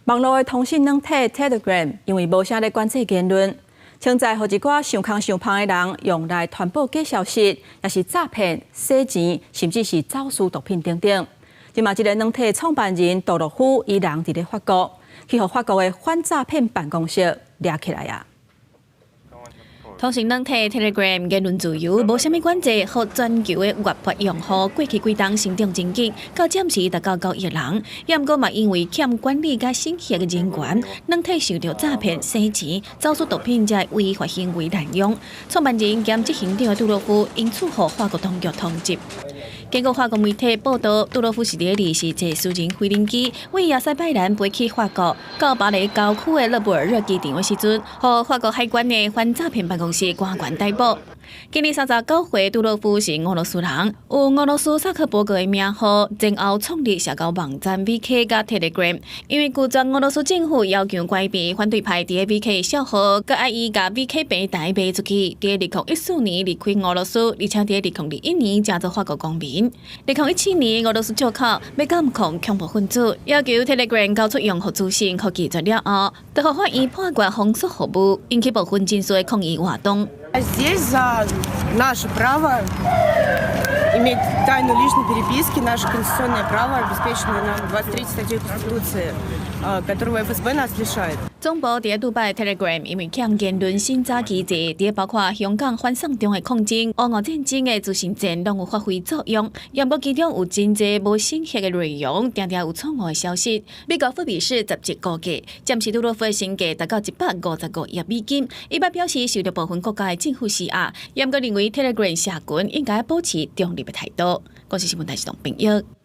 網路的通訊軟體 Telegram 因為無啥咧管制言論，潛在予一寡想空想芳的人用來傳播假消息，抑是詐騙、洗錢，甚至是走私毒品等等。這馬這个軟體創辦人杜洛夫，伊人佇咧法國，去予法國的反詐騙辦公室掠起來啊！通訊軟體 Telegram 言論自由無啥物管制，予全球的活潑用戶過去幾冬成長真緊，到暫時達到9億人。也毋過嘛，因為欠管理佮審核的人員，軟體受著詐騙、洗錢、走私毒品這違法行為濫用。創辦人兼執行長的杜洛夫因此予法國當局通緝。根據法國媒體報道，杜洛夫是佇咧二時坐私人飛行機，為亞塞拜然飛去法國，到巴黎郊區的勒布爾熱機場的時陣，予法國海關的反詐騙辦公室官員逮捕。今年39歲，杜洛夫是俄羅斯人，有俄羅斯薩克伯格的名號，前後創立社交網站 VK 佮 Telegram。因為拒絕俄羅斯政府要求關閉反對派佇 VK 帳號，閣愛伊共 VK 平台賣出去。佇2014年離開俄羅斯，而且佇2021年成做法國公民。2017年俄羅斯借口欲監控恐怖分子，要求 Telegram 交出用戶資訊，予拒絕了後，就予法院判決封鎖服務，引起部分人士的抗議活動。 Здесь за наше право иметь тайну личной переписки, наше конституционное право, обеспеченное нам 23 статьей Конституции, которого ФСБ нас лишает. 總部佇杜拜 Telegram 因為欠言論審查機制，佇包括香港反送中的抗爭、烏俄戰爭的資訊戰，攏有發揮作用。毋過其中有真濟無審核的內容，定定有錯誤的消息。美國富比士雜誌估計，暫時杜洛夫的身價達到155億美金。伊捌表示受著部分國家的政府施壓，毋過認為 Telegram 社群應該保持中立的態度。公視新聞台是董炳玉。